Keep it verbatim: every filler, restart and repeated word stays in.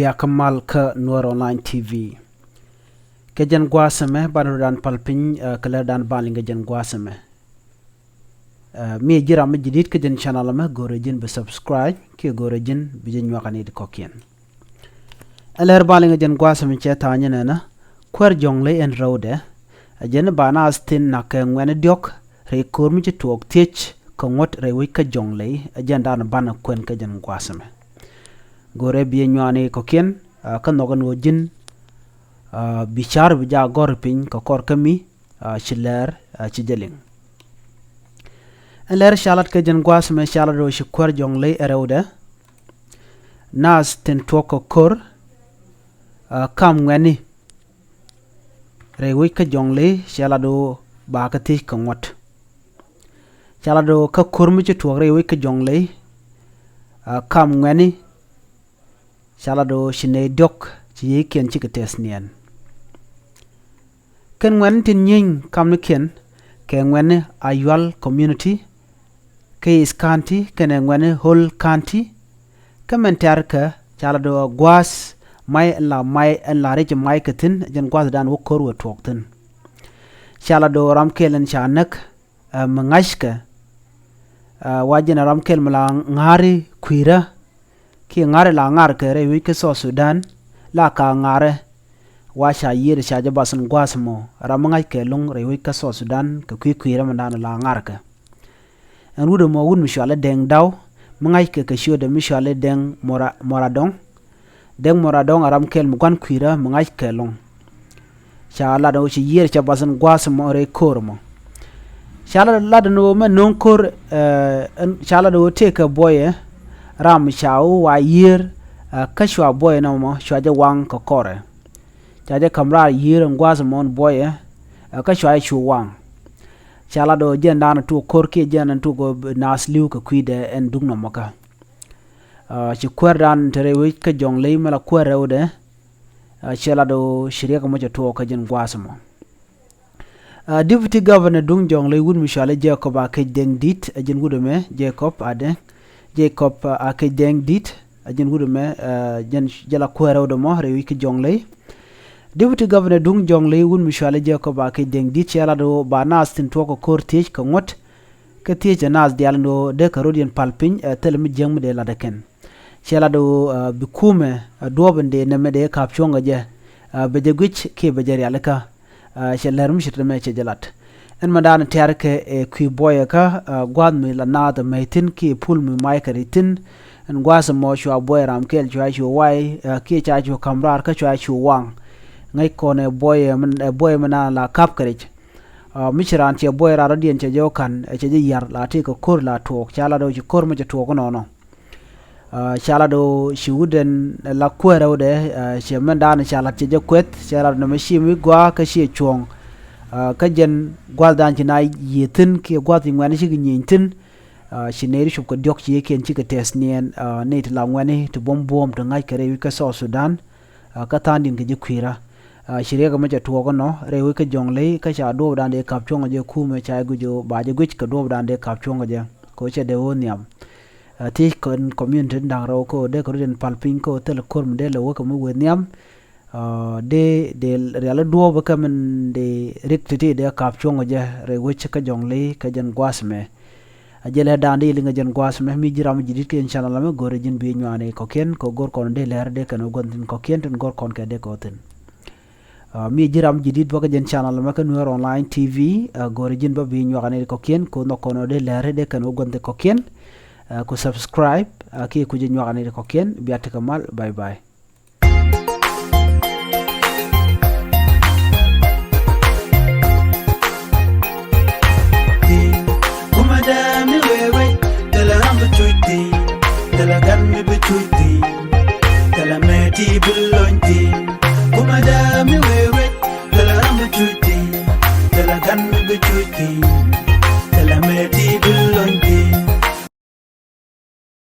Yakä mal kä Nuer Online T V. Kɛ jɛn gua̱a̱th ɛmɛ banɛ rɔ dan pal piny, eh, kɛ lär dan ban liŋ kɛ jɛn gua̱a̱th ɛmɛ. Eh, mi ji̱ ram mi ji̱ di̱t kɛ jɛn channel ɛmɛ, go̱rɛ ji̱n bi subscribe kiɛ go̱rɛ ji̱n bi ji̱ nyuak anit kɔ̱kiɛn. Ɛ lär ban liŋ kɛ jɛn gua̱a̱th ɛmɛ cɛ tha̱a̱ŋ nyɛ nɛnɛ, kuäär Jɔŋley ɛn rɛwdɛ ɛ jɛn ba naath thi̱n na̱k kɛ ŋuɛ̈ni diɔ̱k rɛy ko̱r mi ci tuɔɔk thiec kɛ ŋuɔ̱t rɛy wec kä Jɔŋley, ɛ jɛn dan banɛ kuɛn kɛ jɛn gua̱a̱th ɛmɛ. Go̱rɛ bi ji̱ nyuak anit kɔ̱kiɛn, ah, kä nhɔk ɛn ɣöö ji̱n, ah, bi ca̱r bi jaa gɔ̱r piny kɛ kɔr kä mi, ah, ci lɛr, ah, ci jɛ liŋ. Ɛn lɛr ca lat kɛ jɛn gua̱a̱th ɛmɛ ca lat ɣöö ci kuäär Jɔŋley ɛ rɛwdɛ naath thi̱n tuɔɔk kɛ ko̱r, ah, kam ŋuɛ̈ni rɛy wec kä Jɔŋley ca lat ɣöö ba kɛ thiec kɛ ŋuɔ̱t. Ca lat ɣöö kä ko̱r mi ci tuɔɔk rɛy wec kä Jɔŋley, ah, kam ŋuɛ̈ni ca lat ɣöö ci nɛy diɔ̱k ci yiëëkiɛn cikɛ tɛth niɛn. Kɛn ŋuɛ̈ni tin nyieeny kamnikiɛn kɛ ŋuɛ̈ni Ayual community, kɛ East County kɛnɛ ŋuɛ̈ni Hall County. Kä mɛn tɛ̈rkɛ ca lat ɣöö gua̱a̱th may ɛn la may ɛn la ric may kɛ thi̱n, jɛn gua̱a̱th dan wä ko̱r wä tuɔɔk thi̱n. Ca lat ɣöö ram kɛl ɛn ca näk, eh, mi ŋa̱ckɛ, eh, wa jɛn ram kɛl mi la ŋa̱ri kui̱rä kiɛ ŋa̱ri la ŋa̱rkɛ rɛy wec kä South Sudan, la ka ŋa̱rɛ wa ca yiër ca jɛ bath ɛn gua̱a̱th ɛmɔ, ram mi ŋa̱ckɛ ɛlɔ̱ŋ rɛy wec kä South Sudan kɛ kui̱ kui̱rä mi dan la ŋa̱rkɛ. Ɛn wut ɛmɔ wut mi cɔal i̱ Dɛŋ Daw, mi ŋa̱ckɛ kɛ ciötdɛ mi cɔal i̱ Dɛŋ Mora, Moradɔŋ. Dɛŋ Moradɔŋ ɛ ram kɛl mi gua̱n kui̱rä mi ŋa̱ckɛ ɛlɔ̱ŋ. Ca lat ɣöö ci yiër ca bath ɛn gua̱a̱th ɛmɔ rɛy ko̱r ɛmɔ. Ca lat, lat ɛn ɣöö mɛ no̱o̱ŋ ko̱r, eh, ɛn, ca lat ɣöö tëëkɛ buɔyɛ ram ca wä wa yiër, eh, kä cua buɔyɛ nɔmɔ cua jɛ waŋ kɛ kɔrɛ. Ca jɛ ka̱m raar yiër ɛn gua̱a̱th ɛmɔ ɛn buɔyɛ, eh, kä cua jɛ cu waŋ. Ca lat ɣöö jɛn dan tuk ko̱r kiɛ jɛn dan tuk ɣöö naath li̱w kɛ kui̱dɛ ɛn duŋ nɔmɔ kä. Ah, ci kuäär dan te rɛy wec kä Jɔŋley mi la kuäär rɛwdɛ, ah, cɛ lat ɣöö ci riɛk ɛmɔ cɛ tuɔɔk kä jɛn gua̱a̱th ɛmɔ. Ah, Deputy Governor duŋ Jɔŋley wut mi cɔal i̱ Jacob Akec Dɛŋ Di̱t, ɛ jɛn wut ɛmɛ Jacob Adɛ, Jacob, ah, Akec Dɛŋ Di̱t, ɛ jɛn wut ɛmɛ, ah, jɛn jɛ la kuäär rɛwdɛ mɔ rɛy wec kä Jɔŋley. Deputy Governor duŋ Jɔŋley wut mi cɔal i̱ Jacob Akec Dɛŋ Di̱t cɛ lat ɣöö ba naath thi̱n tuɔɔk kɛ ko̱r thiec kɛ ŋuɔ̱t, kä thiec ɛ naath diaal ɛn ɣöö dee kɛ rɔ̱diɛn pal piny, eh, thilɛ mi jiäk mi dee latdɛ kɛn. Cɛ lat ɣöö, eh, bi kumɛ, eh, duɔ̱ɔ̱p in dee nɛmɛ dee ka̱p cuɔ̱ŋ kɛ jɛ, eh, bɛ jɛ guic kiɛ bɛ jɛ rialikä, eh, cɛ lär mi ce̱t ɛmɛ cɛ jɛ lat. Ɛn mɛ da̱a̱n tɛ̈rkɛ, eh, kui̱ buɔyɛ kä, eh, gua̱a̱th mi la naath ɛmɛ thi̱n kiɛ pul mi mac kɛ ri̱c thi̱n. Ɛn gua̱a̱th ɛmɔ cua buɔyɛ ram kɛl cua cu way, eh, kiɛ ca cu ka̱m raar kä cua cu waŋ. Ŋäc kɔn ɛ buɔyɛ mi, ɛ buɔyɛ mi naan la ka̱p kɛ ri̱c. Ah, mi ci raan cɛ buɔy raan rɔ̱diɛn cɛ jɛ wä ka̱n, ɛ cɛ jɛ ya̱r la tëëkɛ ko̱r la tuɔɔk, ca lat ɣöö ci ko̱r mi cɛ tuɔɔk inɔnɔ. Ah, ca lat ɣöö ci wut ɛn la kuäär rɛwdɛ, ah, cɛ mɛn da̱a̱n ca lat cɛ jɛ kueth, cɛ lat nɔmɔ ci mi gɔaa kä ciɛ cuɔ̱ɔ̱ŋ. Ah, kä jɛn gua̱th da̱a̱n ci na yiëë thi̱n kiɛ gua̱th ci ŋuɛ̈ni cikɛ nyieny thi̱n. Ah, ci nɛy ti cop kɛ diɔ̱k ci yiëëkiɛn cikɛ tɛth niɛn, ah, nɛy ti la ŋuɛ̈ni ti buɔ̱m buɔ̱ɔ̱m ti ŋa̱c kɛ rɛy wec kä South Sudan. Ah, kä tha̱a̱ŋdiɛn kɛ ji̱ kui̱rä. Ah, ci riɛk ɛmɛ cɛ tuɔɔk inɔ rɛy wec kä Jɔŋley, kä ca duɔ̱ɔ̱pdan dee ka̱p cuɔ̱ŋ kɛ jɛ kumɛ ca jɛ guic ɣöö ba jɛ guic kɛ duɔ̱ɔ̱pdan dee ka̱p cuɔ̱ŋ kɛ jɛ. Kɛ ɣöö cɛ dee ɣöö nhiam. Ah, thiec kɔn community da̱ŋ rɛw kɛ ɣöö dee kɛ rɔ̱diɛn pal piny kɛ ɣöö thilɛ ko̱r mi dee lɛ wä kɛ mi wëë nhiam. Ah, dee, dee rialikä duɔ̱ɔ̱p kä min dee riɛk ti̱ti̱ dee ka̱p cuɔ̱ŋ kɛ jɛ rɛy wec kä Jɔŋley kɛ jɛn gua̱a̱th ɛmɛ. A jɛ lɛ da̱a̱n dee liŋ ɛ jɛn gua̱a̱th mɛ mi ji̱ ram ji̱ di̱t kɛ in channel mɛ go̱rɛ ji̱n bi nyuani kɔ̱kiɛn kɛ go̱r kɔn dee lɛr dee kɛn wä gua̱n thi̱n kɔ̱kiɛn tin go̱r kɔn kɛ dee kɛ wä thi̱n. Ah, mi ji̱ ram ji̱ di̱t bä kɛ jɛn channel mɛ kä Nuer Online T V, ah, go̱rɛ ji̱n bä bi nyuakani kɔ̱kiɛn kɛ wä nhɔk kɔn dee lɛr dee kɛn wä gua̱n thi̱n kɔ̱kiɛn. Ah, ku subscribe, ah, kiɛ ku jɛ nyuakani kɔ̱kiɛn bia tekɛ mal. Bye bye. Kuma da mi wewe, tala ram bi cuiti, tala gan mi bi cuiti, tala meti bi lonti. Kuma da mi wewe, tala ram bi cuiti, tala gan mi bi cuiti, tala meti